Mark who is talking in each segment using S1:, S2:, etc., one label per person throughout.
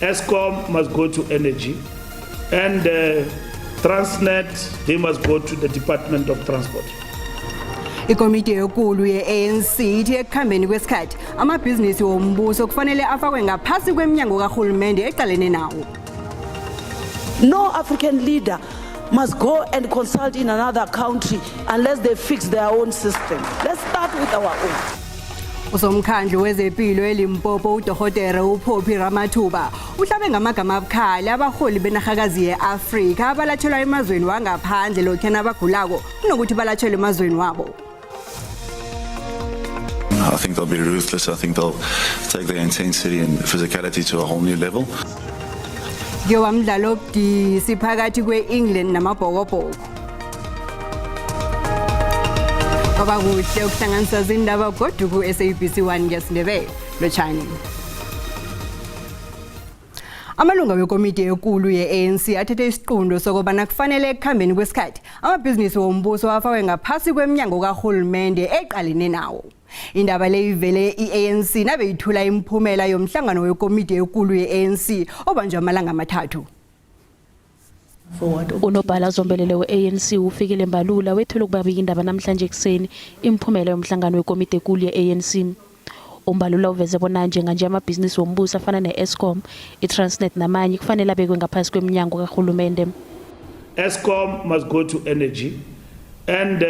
S1: Eskom must go to energy, and Transnet, they must go to the Department of Transport.
S2: Ikomiti ekulu ye-ANC ithi ekukhambeni kwesikhathi amabhizinisi wombuso kufanele afakwe ngaphasi kweminyango karhulumende eqalene nawo.
S3: No African leader must go and consult in another country unless they fix their own system. Let's start with our own.
S2: Usomkhandlu wezempilo eLimpopo uDokotela uPhophi Ramathuba uhlabe ngamagama abukhali abaholi benarhakazi ye-Afrika abalatshelwa emazweni wangaphandle lokhu nabagulako kunokuthi balatshelwe emazweni wabo.
S4: I think they'll be ruthless. I think they'll take their intensity and physicality to a whole new level.
S2: Kuyoba mdlalo obudisi phakathi kwe-England namaBhokobhoko. Kwaba kuhle ukuhlanganisa zindaba godu ku-SABC 1 ngesiNdebele. Lotjhani. Amalunga wekomiti ekulu ye-ANC athethe isiqundo sokobana kufanele ekukhambeni kwesikhathi amabhizinisi wombuso afakwe ngaphasi kweminyango karhulumende eqalene nawo. Indaba le ivele i-ANC nabe yithula imiphumela yomhlangano wekomiti ekulu ye-ANC obanjwe amalanga amathathu.
S5: Unobhala zombelele we-ANC uFikile Mbalula wethule ukubabika indaba namhlanje ekuseni imiphumela yomhlangano wekomiti ekulu ye-ANC. UMbalula uveze bona njenganje amabhizinisi wombuso afana ne-Eskom, i-Transnet namanye kufanele abekwe ngaphasi kweminyango karhulumende.
S1: Eskom must go to energy, and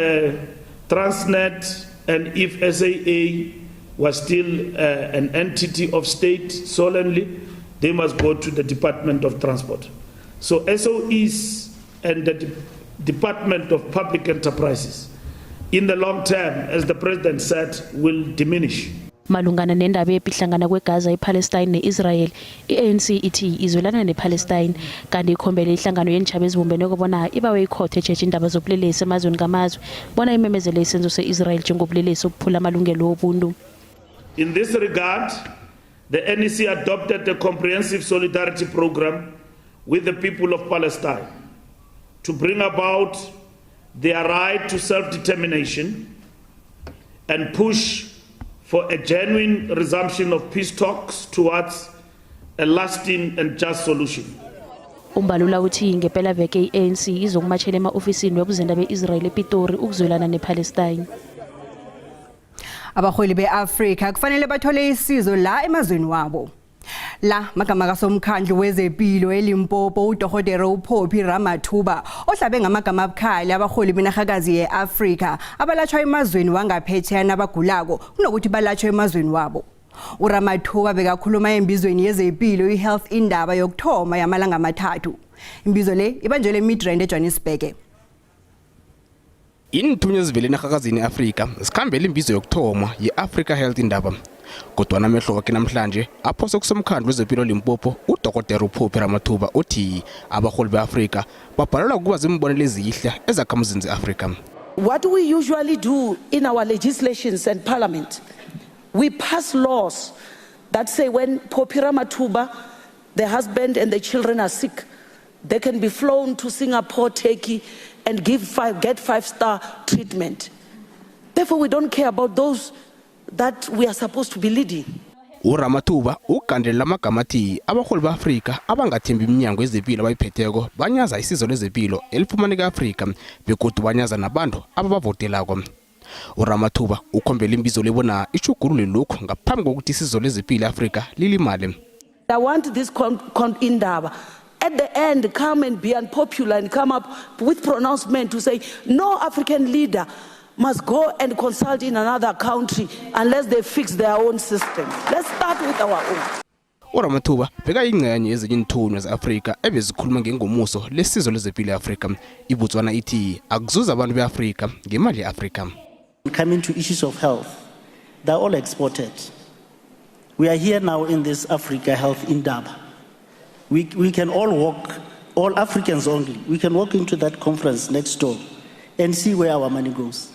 S1: Transnet, and if SAA was still an entity of state solemnly, they must go to the Department of Transport. So SOEs and the Department of Public Enterprises, in the long term, as the President said, will diminish.
S5: Malungana nendaba yepi hlangana kweGaza, iPalestine ne-Israel, i-ANC ithi izwelana nePalestine kanti ikhombele ihlangano yeentjhaba ezibumbeneko bona ibawe ikhotho etjheje indaba zobulelesi emazweni ngamazwe bona imemezele isenzo se-Israel njengobulelesi obuphula amalungelo wobuntu.
S1: In this regard, the NEC adopted a comprehensive solidarity program with the people of Palestine to bring about their right to self determination and push for a genuine resumption of peace talks towards a lasting and just solution.
S5: UMbalula uthi ngempela veke i-ANC izokumatshela ema-ofisini wobuzenda be-Israel ePitori ukuzwelana nePalestine.
S2: Abaholi be-Afrika kufanele bathole isizo la emazweni wabo. La magama kasomkhandlu wezempilo eLimpopo uDokotela uPhophi Ramathuba ohlabe ngamagama abukhali abaholi benarhakazi ye-Afrika abalatshwa emazweni wangaphetsheya nabagulako kunokuthi balatshwe emazweni wabo. URamathuba bekakhuluma embizweni yezempilo i-Health Indaba yokuthoma yamalanga amathathu. Imbizo le ibanjelwe eMidrand eJohannesburg.
S6: Iinthunywa ezivela enarhakazini e-Afrika zikhambela imbizo yokuthoma ye-Africa Health Indaba. Kodwana amehlo wakhe namhlanje aphose kusomkhandlu wezempilo Limpopo uDokotela uPhophi Ramathuba uthi abaholi be-Afrika babhalelwa kuba zimbonelo ezihle ezakhamuzini ze-Afrika.
S3: What we usually do in our legislations and parliament, we pass laws that say when Phophi Ramathuba, the husband and the children are sick, they can be flown to Singapore, Turkey, and get five-star treatment. Therefore, we don't care about those that we are supposed to be leading.
S6: URamathuba ugandelela amagama athi abaholi be-Afrika abangathembi iminyango yezempilo abayiphetheko banyaza isizo lezempilo elifumaneka e-Afrika begodu banyaza nabantu ababavotelako. URamathuba ukhombela imbizo lebona itjhugulule lokhu ngaphambi kokuthi isizo lezempilo e-Afrika lilimale.
S3: I want this indaba at the end come and be unpopular and come up with pronouncement to say no African leader must go and consult in another country unless they fix their own system. Let's start with our own.
S6: URamathuba bekayingcenye yezinye iinthunywa ze-Afrika ebezikhuluma ngengomuso lesizo lezempilo e-Afrika. IBotswana ithi akuzuza abantu be-Afrika ngemali ye-Afrika.
S7: Coming to issues of health, they're all exported. We are here now in this Africa Health Indaba. We can all walk, all Africans only, we can walk into that conference next door and see where our money goes.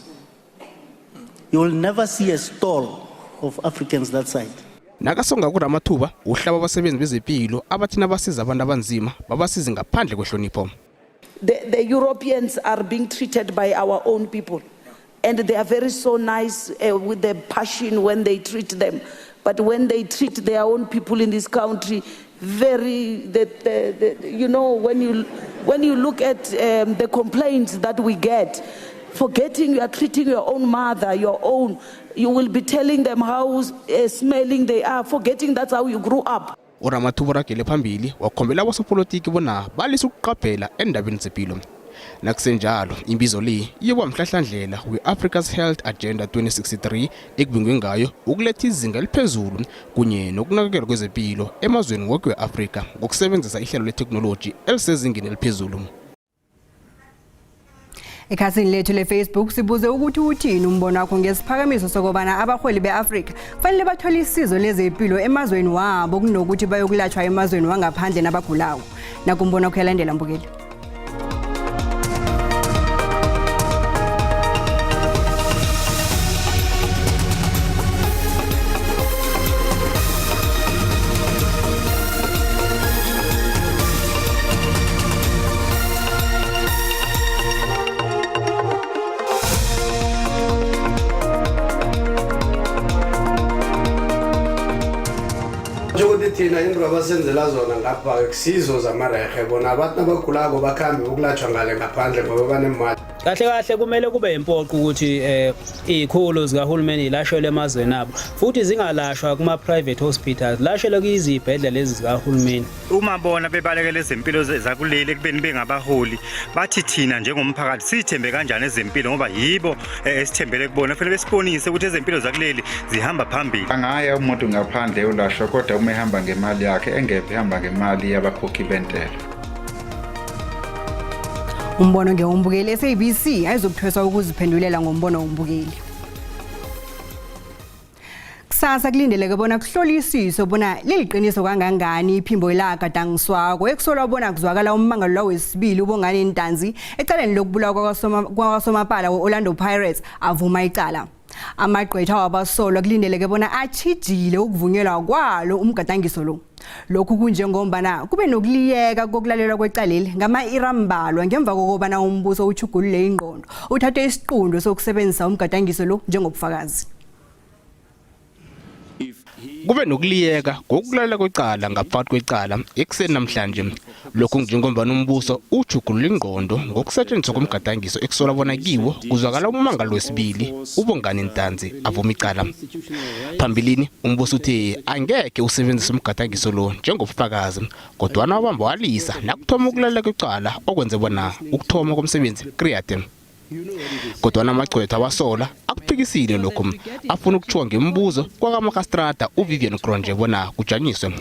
S7: You will never see a stall of Africans that side.
S6: Nakasonga kuRamathuba uhlaba abasebenzi bezempilo abathi nabasiza abantu abanzima babasize ngaphandle kwehlonipho.
S3: The Europeans are being treated by our own people. And they are very so nice with their passion when they treat them. But when they treat their own people in this country, very, the, you know, when you look at the complaints that we get, forgetting you are treating your own mother, your own, you will be telling them how smelling they are, forgetting that's how you grew up.
S6: URamathuba uragele phambili wakhombela abosopolitiki bona balise ukuqaphela endabeni zepilo. Nakusenjalo, imbizo le iyoba mhlahlandlela we-Africa's Health Agenda 2063 ekubingwe ngayo ukuletha izinga eliphezulu kunye nokunakekelwa kwezempilo emazweni woke we-Afrika ngokusebenzisa ihlelo letheknoloji elisezingeni eliphezulu.
S2: Ekhasini lethu le-Facebook sibuze ukuthi uthini umbono wakho ngesiphakamiso sokobana abarholi be-Afrika kufanele bathole isizo lezempilo emazweni wabo kunokuthi bayokulatshwa emazweni wangaphandle nabagulako. Nakumbono wakho yalandela mbukeli.
S8: Njengokuthi thina into abasenzela zona ngapha kusizo zamarehe, bona abantu abagulako bakhambe ukulatshwa ngale ngaphandle ngoba banemali.
S9: Kahle kahle kumele kube impoqo ukuthi izikhulu zikahulumeni zilashelwe emazweni abo, futhi zingalashwa kuma private hospitals, lashelwe kuzibhedlela lezi zikahulumeni.
S10: Uma bona bebalekela ezempilo zakuleli ekubeni bengabaholi, bathi thina njengomphakathi sithembe kanjani ezempilo, ngoba yibo esithembele kubona? Kufanele besibonise ukuthi ezempilo zakuleli zihamba phambili.
S11: Angaya umuntu ngaphandle eyolashwa, kodwa uma ehamba ngemali yakhe, engeve ehamba ngemali yabakhokhi bentela.
S2: Umbono ngewombukeli. SABC ayizokuthweswa ukuziphendulela ngombono wombukeli. Kusasa kulindeleke bona kuhlolisiswe bona liliqiniso kangangani iphimbo elagadangiswako ekusolwa bona kuzwakala ummangalelwa wesibili uBongani Ntanzi ecaleni lokubulawa kwakasomapala we-Orlando Pirates avuma icala. Amagqwetha wabasolwa kulindeleke bona atjhijile ukuvunyelwa kwalo umgadangiso lo. Lokhu kunjengombana kube nokuliyeka kokulalelwa kwecaleli ngama-iri ambalwa ngemva kokobana umbuso utjhugulule ingqondo uthathe isiqunto sokusebenzisa umgadangiso lo njengobufakazi.
S6: Kube nokuliyeka ngokulalela kwecala ngaphakathi kwecala ekuseni namhlanje. Lokhu njengombana umbuso utjhugulula ingqondo ngokusetshenziswa komgadangiso ekusolwa bona kiwo kuzwakala ummangalelwa wesibili uBongani Ntanzi avuma icala. Phambilini umbuso uthe angekhe usebenzise umgadangiso lo njengobufakazi, kodwana wabamba walisa nakuthoma ukulalela kwecala, okwenze bona ukuthoma komsebenzi kuriyade. Kodwana amagcwetha awasola akuphikisile lokhu, afuna ukuthiwa ngemibuzo kwakamarhastrada uVivian Cronje bona kujanyiswe.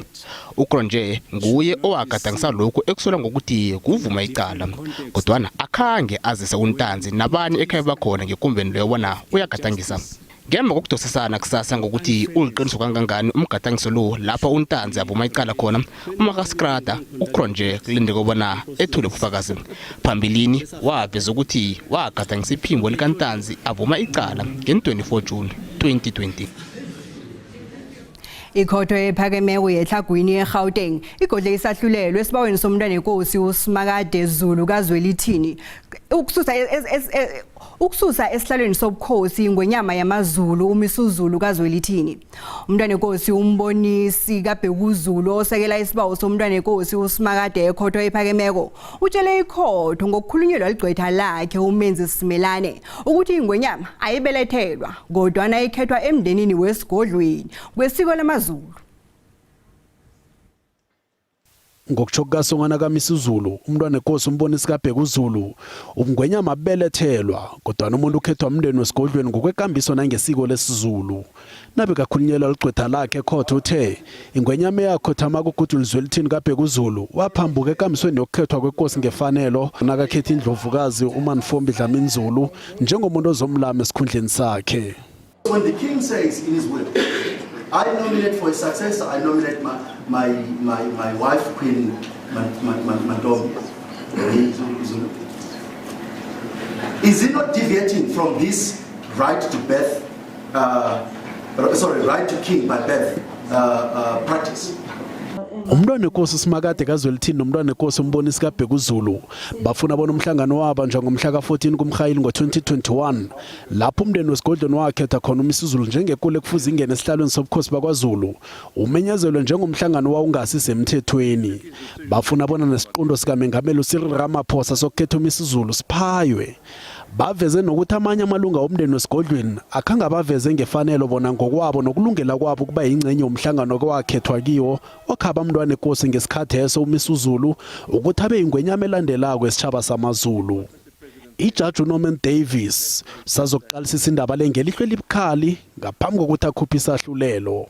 S6: UCronje nguye owagadangisa lokhu ekusolwa ngokuthi kuvuma icala, kodwana akhange azise uNtanzi nabanye ekhaya bakhona ngekumbeni leyo bona uyagadangisa. Ngemva kokudosisana kusasa ngokuthi uliqiniso kangangani umgadangiso lo lapha uNtanzi avuma icala khona, umarhastrada uCronje kulindeke bona ethule ubufakazi. Phambilini waveza ukuthi wagadangisa iphimbo likaNtanzi avuma icala ngen-24 June 2020.
S2: Ikhotho ephakemeko yeTlhagwini eGauteng igodle isahlulelo esibaweni somntwana uSimakade Zulu kaZwelithini ukususa esihlalweni sobukhosi ingwenyama yamaZulu uMisuzulu kaZwelithini. Umntwana uMbonisi kaBhekuzulu, osekela isibawo somntwana uSimakade ekhotho ephakemeko, utshele ikhotho ngokukhulunyelwa ligcwetha lakhe uMenzi Simelane ukuthi ingwenyama ayibelethelwa, kodwana ikhethwa emndenini wesigodlweni kwesiko lamaZulu.
S12: Ngokutsho kukasongana kaMisuzulu, umntwana enkosi uMbonisi kaBhekuzulu, ubungwenyama abubelethelwa, kodwana umuntu ukhethwa umndeni wesigodlweni ngokwekambiso nangesiko lesiZulu. Nabe kakhulunyelwa ligcwetha lakhe ekhotho, uthe ingwenyama eyakhothama kuGoodwill Zwelithini kaBhekuzulu waphambuka ekambisweni yokukhethwa kwenkosi ngefanelo nakakhetha indlovukazi uMantfombi Dlamini Zulu njengomuntu ozomlama esikhundleni sakhe.
S13: When the king says in his will, "I nominate for a successor, I nominate my wife, Queen Mantfombi Zulu." Is he not deviating from this right to birth, sorry, right to king by birth practice?
S12: Umntwana Simakade kaZwelithini nomntwana Nkosi uMbonisi kaBhekuzulu bafuna bona umhlangano wabanjwa ngomhla ka-14 kuMrhayili ngo-2021 lapho umndeni wesigodlweni wakhetha khona uMisuzulu njengekule kufuze ingene esihlalweni sobukhosi bakwaZulu umenyezelwe njengomhlangano wawungasi semthethweni. Bafuna bona nesiqundo sikamengameli uCyril Ramaphosa sokukhetha uMisuzulu siphaywe. Baveze nokuthi amanye amalunga omndeni wesigodlweni akhange abaveze ngefanelo bona ngokwabo nokulungela kwabo ukuba yingcenye yomhlangano owakhethwa kiwo okhaba mntwana enkosi ngesikhatheso uMisuzulu ukuthi abe yingwenyama elandelako esitjhaba samaZulu. Ijaji uNorman Davis usazokuqalisisa indaba le ngelihlo elibukhali ngaphambi kokuthi akhuphe isahlulelo.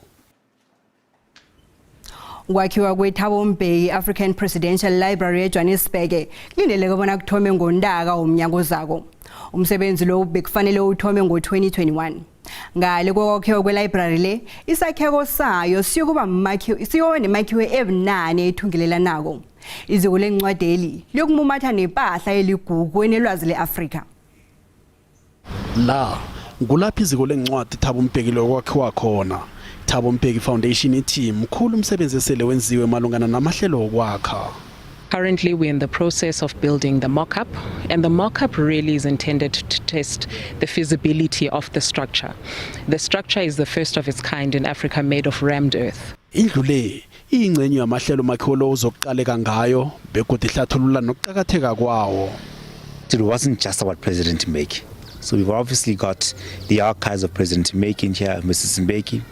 S2: Ukwakhiwa kweThabo Mbeki African Presidential Library eJohannesburg kulindeleke bona kuthome ngoNtaka womnyaka ozako. Umsebenzi lo bekufanele uthome ngo-2021. Ngale kokwakhiwa kwelibrary le, isakheko sayo siyokuba siyoba nemakhiwo ebunane ethungelelanako. Iziko lencwadeli liyokumumatha nepahla eligugu enelwazi le-Afrika.
S12: La kulapho iziko lencwadi Thabo Mbeki lokwakhiwa khona. Thabo Mbeki Foundation ithi mkhulu umsebenzi esele wenziwe malungana namahlelo okwakha.
S14: Currently, we're in the process of building the mock-up, and the mock-up really is intended to test the feasibility of the structure. The structure is the first of its kind in Africa made of rammed earth.
S12: Indlu le iyingcenye yamahlelo makhiwo lo uzokuqaleka ngayo begodu ihlathulula nokuqakatheka kwawo.
S15: It wasn't just about President Mbeki. So we've obviously got the archives of President Mbeki in here, Mrs. Mbeki.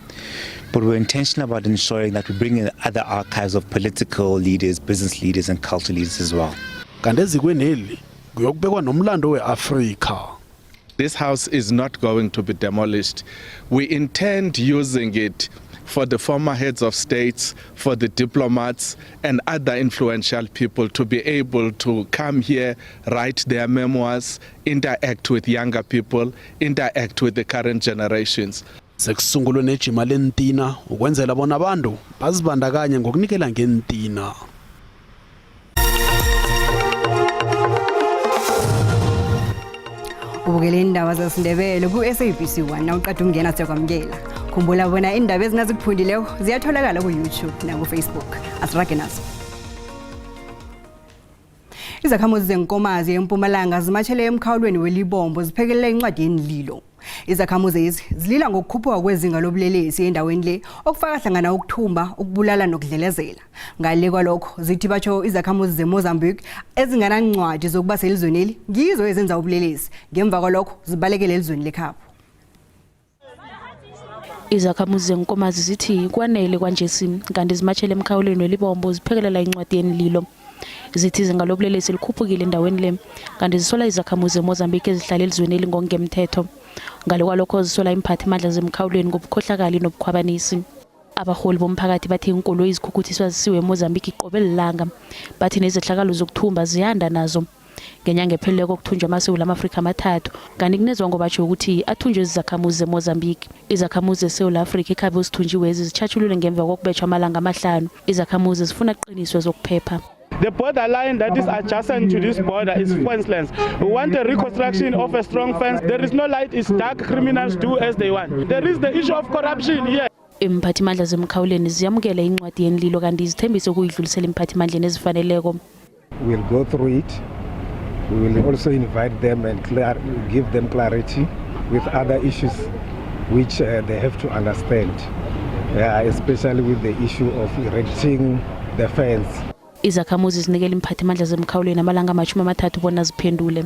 S15: But we're intentional about ensuring that we bring in other archives of political leaders, business leaders, and cultural leaders as well.
S12: Kanti ezikweneli kuyokubekwa nomlando weAfrika.
S16: This house is not going to be demolished. We intend using it for the former heads of states, for the diplomats, and other influential people to be able to come here, write their memoirs, interact with younger people, interact with the current generations.
S12: Sekusungulwe nejima lentina ukwenzela bona abantu bazibandakanye ngokunikela ngentina.
S2: Ubukele indaba zesiNdebele ku-SABC 1. Nawuqeda ukungena, siyakwamukela. Khumbula bona indaba ezingazikuphundileko ziyatholakala ku-YouTube naku-Facebook. Asirage nazo. Izakhamuzi zeNkomazi eMpumalanga zimatshele emkhawulweni weLibombo ziphekelela incwadi yenililo. Izakhamuzi ezi zilila ngokukhuphuka kwezinga lobulelesi endaweni le, okufaka hlangana ukuthumba, ukubulala nokudlelezela. Ngale kwalokho, zithi batsho izakhamuzi zeMozambique ezinganancwadi zokuba selizweneli ngizo ezenza ubulelesi, ngemva kwalokho zibalekele elizweni lekhabo.
S5: Izakhamuzi zeNkomazi zithi kwanele kwanjesi, kanti zimatshele emkhawulweni weLibombo ziphekelela incwadi yenililo. Zithi izinga lobulelesi likhuphukile endaweni le, kanti zisola izakhamuzi zeMozambique ezihlala elizweni elingongemthetho. Ngale kwalokho, zisola imphathimandla zemkhawulweni ngobukhohlakali nobukhwabanisi. Abaholi bomphakathi bathi iinkoloyi zikhukhuthiswa zisiwe eMozambique qobe lilanga. Bathi nezehlakalo zokuthumba ziyanda nazo. Ngenyanga epheleleko kuthunjwa amaSewula Afrika amathathu, kanti kunezwa batsho ukuthi athunjwe zizakhamuzi zeMozambique. Izakhamuzi zeSewula Afrika ekhabe uzithunjiwezi zitjhatjhululwe ngemva kokubetjhwa amalanga amahlanu. Izakhamuzi zifuna kuqiniswe zokuphepha.
S1: The border line that is adjacent to this border is fenceless. We want a reconstruction of a strong fence. There is no light, it's dark. Criminals do as they want. There is the issue of corruption here.
S5: Imphathimandla zemkhawuleni ziyamukela incwadi yenililo, kanti zithembise ukuyidlulisela imphathimandleni ezifaneleko.
S17: We'll go through it. We will also invite them and give them clarity with other issues which they have to understand, especially with the issue of erecting the fence.
S5: Izakhamuzi zinikela imphathimandla zemkhawulweni amalanga 30 bona ziphendule.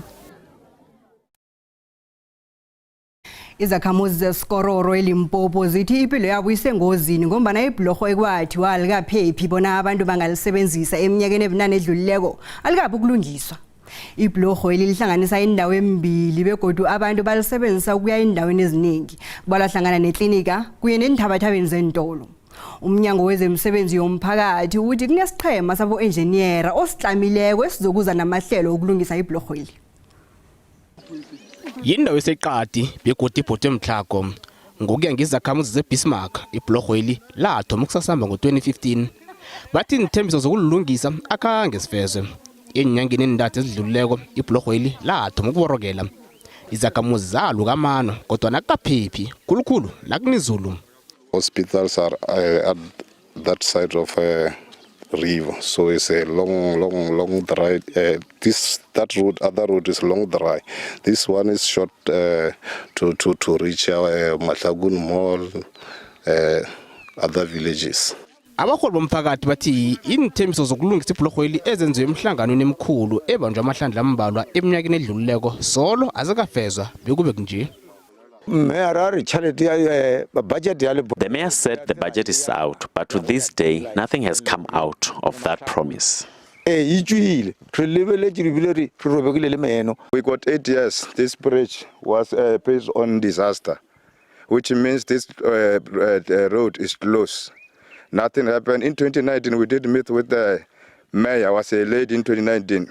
S2: Izakhamuzi zesikororo eLimpopo zithi impilo yabo isengozini ngombana ibhulorho ekwathiwa alikaphephi bona abantu bangalisebenzisa eminyakeni ebunane edlulileko alikabi ukulungiswa. Ibhulorho elilihlanganisa indawo embili begodu abantu balisebenzisa ukuya endaweni eziningi, kubalwa hlangana neklinika kuye neenthabathabeni zentolo. Umnyango wezemisebenzi yomphakathi uthi kunesiqhema sabo-enjeniyera osihlamileko esizokuza namahlelo okulungisa ibhulorhweli.
S6: Yindawo eseqadi begodu ibhodwe mtlhago. Ngokuya ngezakhamuzi zeBismarck, ibhulorhweli lathoma ukusasamba ngo-2015. Bathi iinthembiso zokulilungisa akhange zifezwe. Eenyangeni eentathu ezidlulileko ibhulorhweli lathoma ukuborokela. Izakhamuzi zaluka amano, kodwa nakukaphephi, khulukhulu nakunizulu.
S18: Hospitals are at that side of River. So it's a long, long, long dry. This that road, other road is long dry. This one is short to reach our Mahlagun Mall, other villages.
S6: Abaholi bomphakathi bathi iinthembiso zokulungisa ibhulorhweli ezenziwe emhlanganweni emikhulu ebanjwe amahlandla ambalwa eminyakeni edlulileko solo azikafezwa bekube kunje.
S19: The mayor said the budget is out, but to this day, nothing has come out of that promise.
S18: We got 8 years. This bridge was based on disaster, which means this road is closed. Nothing happened. In 2019, we did meet with the mayor, was a lady in 2019.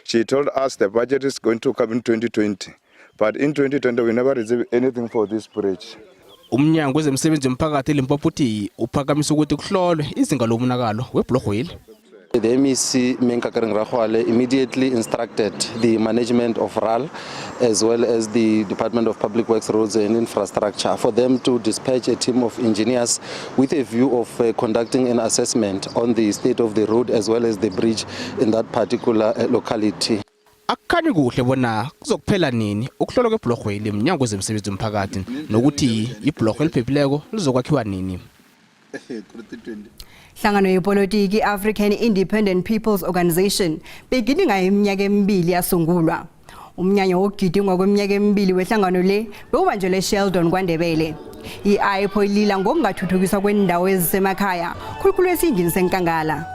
S18: She told us the budget is going to come in 2020. But in 2020, we never received anything for this bridge.
S6: Umnyango wezemisebenzi yomphakathi eLimpopo uthi uphakamisa ukuthi kuhlolwe izinga lomonakalo webhulorhweli.
S20: The MEC Menkakeng Rakgoale immediately instructed the management of RAL as well as the Department of Public Works, Roads and Infrastructure for them to dispatch a team of engineers with a view of conducting an assessment on the state of the road as well as the bridge in that particular locality.
S6: Akukhanyi kuhle bona kuzokuphela nini ukuhlolwa kwebhulorhweli mnyango wezemisebenzi yomphakathi nokuthi ibhulorho eliphephileko lizokwakhiwa nini.
S2: Hlangano yepolitiki African Independent People's Organization begidinga iminyaka emibili yasungulwa. Umnyanya wokugidingwa kweminyaka emibili wehlangano le bewubanjelwe eSheldon kwaNdebele. I-AIPO ilila ngokungathuthukiswa kwendawo ezisemakhaya, khulukhulu esingini senkangala.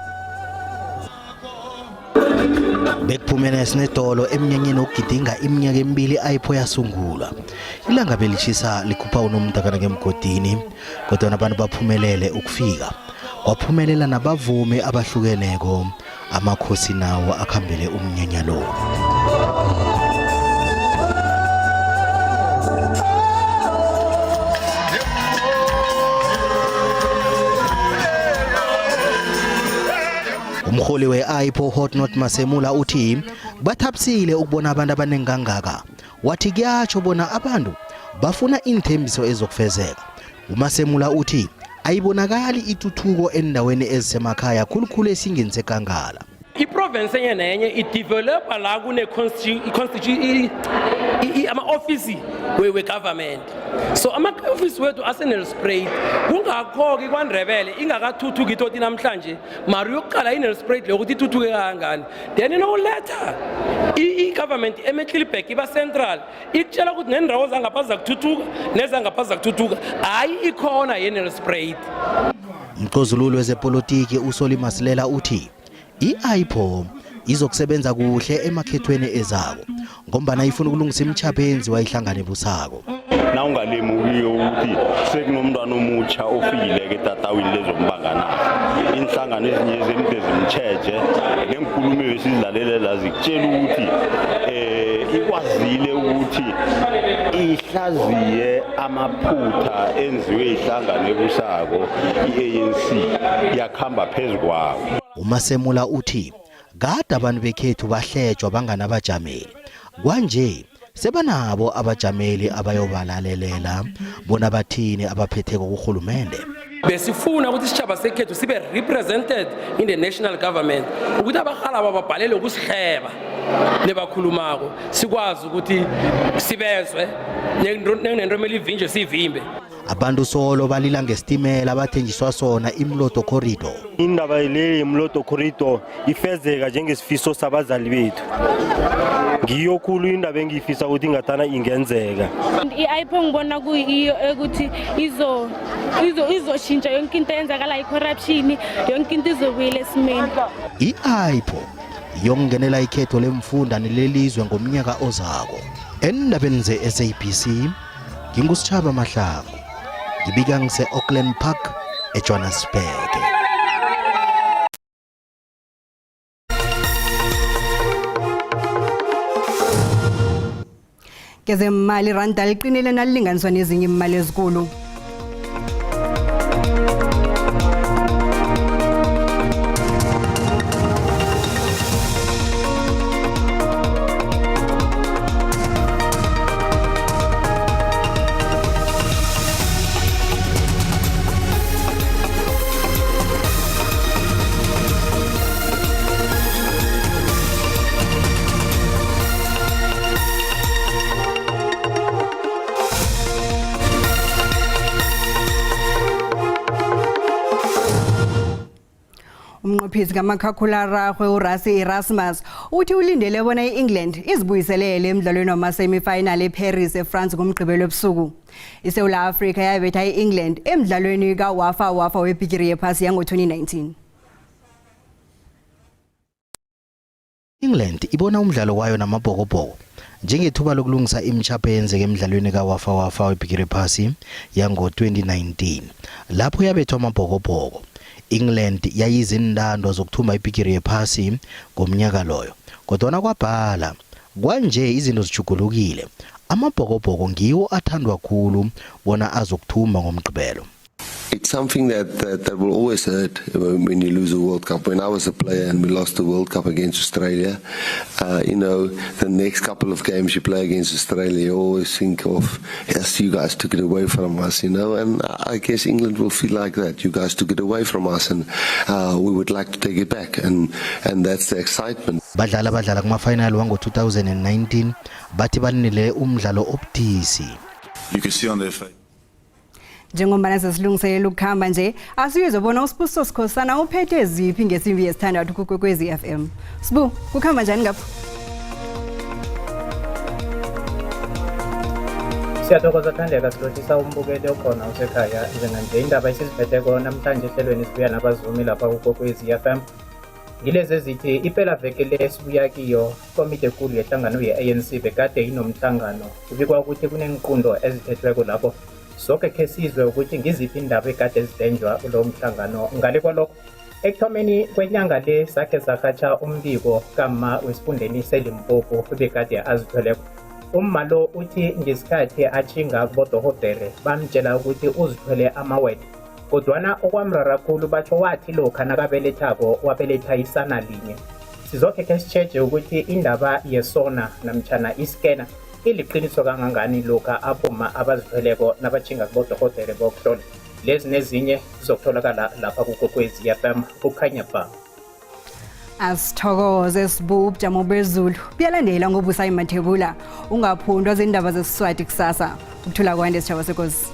S21: Bekuphumene sinedolo emnyanyeni wokugidinga iminyaka emibili AIPO yasungulwa. Ilanga belishisa likhupha unomntakana ngemgodini, kodwa abantu baphumelele ukufika. Kwaphumelela nabavumi abahlukeneko, amakhosi nawo akhambele umnyanya lo. Umholi we-AIPO Hotnot Masemula uthi bathabisile ukubona abantu abaningi kangaka. Wathi kuyatsho bona abantu bafuna iinthembiso ezokufezeka. UMasemula uthi ayibonakali ituthuko endaweni ezisemakhaya, khulukhulu esingeni sekangala.
S22: I-province enye nenye idevelopa la kune ama-ofisi we-government, so ama-ofisi wethu aseNelspruit. Kungakho-ke kwaNdebele ingakathuthuki itoti namhlanje, mara uyokuqala iNelspruit leyo ukuthi ithuthuke kangangani, then inokuletha i-government eMiddelburg iba central, ikutshela ukuthi nendawo zangapha zakuthuthuka nezangapha zakuthuthuka, hhayi ikhona yeNelspruit.
S21: Umcozululo wezepolitiki uSoli Masilela uthi i-AIPO izokusebenza kuhle emakhethweni ezako ngombana ifuna ukulungisa imtjhapho eyenziwa ihlangano ebusako.
S23: Na ungalemukiyo ukuthi sekunomntwana omutsha ofikileko etatawini lezombanganarha, iinhlangano ezinye zemde zimtjheje neenkulumo besizilalelela zikutshela ukuthi ikwazile ukuthi ihlaziye amaphutha enziwe ihlangano ebusako i-ANC, yakhamba phezu kwawo.
S21: UMasemula uthi kade abantu bekhethu bahlejwa banganabajameli, kwanje sebanabo abajameli abayobalalelela bona bathini abaphetheko kurhulumende.
S22: Besifuna ukuthi isitshaba sekhethu sibe represented in the national government, ukuthi abarhalaba babhalele ukusihleba nebakhulumako, sikwazi ukuthi sibezwe, nekunento emele ivinjwe siyivimbe.
S21: Abantu solo balila ngesitimela abathenjiswa sona, iMoloto Corridor.
S24: Indaba le yeMoloto Corridor ifezeka njengesifiso sabazali bethu, ngiyo khulu indaba engiyifisa ukuthi ingathana ingenzeka.
S25: I-AIPO ngibona kuyiyo ukuthi izoshintsha yonke into eyenzakala, i-corruption, yonke into izobuyela esimeni.
S21: I-AIPO yokungenela ikhetho lemfunda nelelizwe ngomnyaka ozako. Endabeni ze-SABC, ngingusitshaba Mahlangu, ngibika ngise-Auckland Park, eJohannesburg.
S2: Kezemali, iranda liqinile nalilinganiswa nezinye imali ezikulu. Umnqophisi kamakhakhulararhwe uRassie Erasmus uthi ulindele bona i-England izibuyiselele emdlalweni wama-semifinal eParis eFrance ngomgqibelo ebusuku. ISewula Afrika yabetha i-England emdlalweni kawafa wafa webhigiri yephasi yango-2019.
S21: England ibona umdlalo wayo namabhokobhoko njengethuba lokulungisa imitjhapho eyenzeke emdlalweni kawafa wafa webhigiri yephasi yango-2019 lapho yabethwa amabhokobhoko. England yayiziintandwa zokuthumba ibhigiri yephasi ngomnyaka loyo kodwana kwabhala kwanje izinto zijugulukile amabhokobhoko ngiwo athandwa khulu bona azokuthumba ngomgqibelo.
S3: It's something that, that, that will always hurt when you lose a World Cup. When I was a player and we lost the World Cup against Australia, you know, the next couple of games you play against Australia, you always think of, yes, you guys took it away from us, you know, and I guess England will feel like that. You guys took it away from us and we would like to take it back. And, and that's the excitement.
S21: Badlali abadlala kuma-final wango-2019 bathi balinele umdlalo obudisi.
S4: You can see on their face.
S2: Njengombana sesilungiselela ukukhamba nje, asiyuzwe bona uSibusiso Sikhosana uphethe ziphi ngesimbi yesithandathu kuKwekwezi FM. Sibu, kukhamba njani ngapho?
S7: Siyathokoza Thandeka, silotshisa umbukeli okhona usekhaya njenganje. Indaba esiziphetheko namhlanje ehlelweni sibuya nabazumi lapha kuKwekwezi FM ngilezi ezithi impela veke le sibuya kiyo ikomiti ekulu yehlangano ye-ANC bekade inomhlangano kubikwa ukuthi kunenqundo ezithethweko lapho soke khe sizwe ukuthi ngiziphi indaba ekade zidenjwa kulowo mhlangano ngale kwalokho ekuthomeni kwenyanga le sakhe sarhatsha umbiko kama wesifundeni seLimpopo bekade azithweleko umma lo uthi ngesikhathi atjhinga kubodohodere bamtshela ukuthi uzithwele amawele kodwana okwamrara khulu batsho wathi lokha nakabelethako wabeletha isana linye sizokhe khe sitjheje ukuthi indaba yesona namtjhana iskena iliqiniso kangangani lokha aboma abazithweleko nabatjhinga kubodohodere bokuhlola lezi nezinye zizokutholakala lapha kuKwekwezi FM kukhanya ba.
S2: Asithokoze Sibu. Ubujamo bezulu buyalandela ngoBusayi Mathebula. Ungaphundwa zindaba zesiSwati kusasa. Ukuthula kwande, sitshaba sekosi.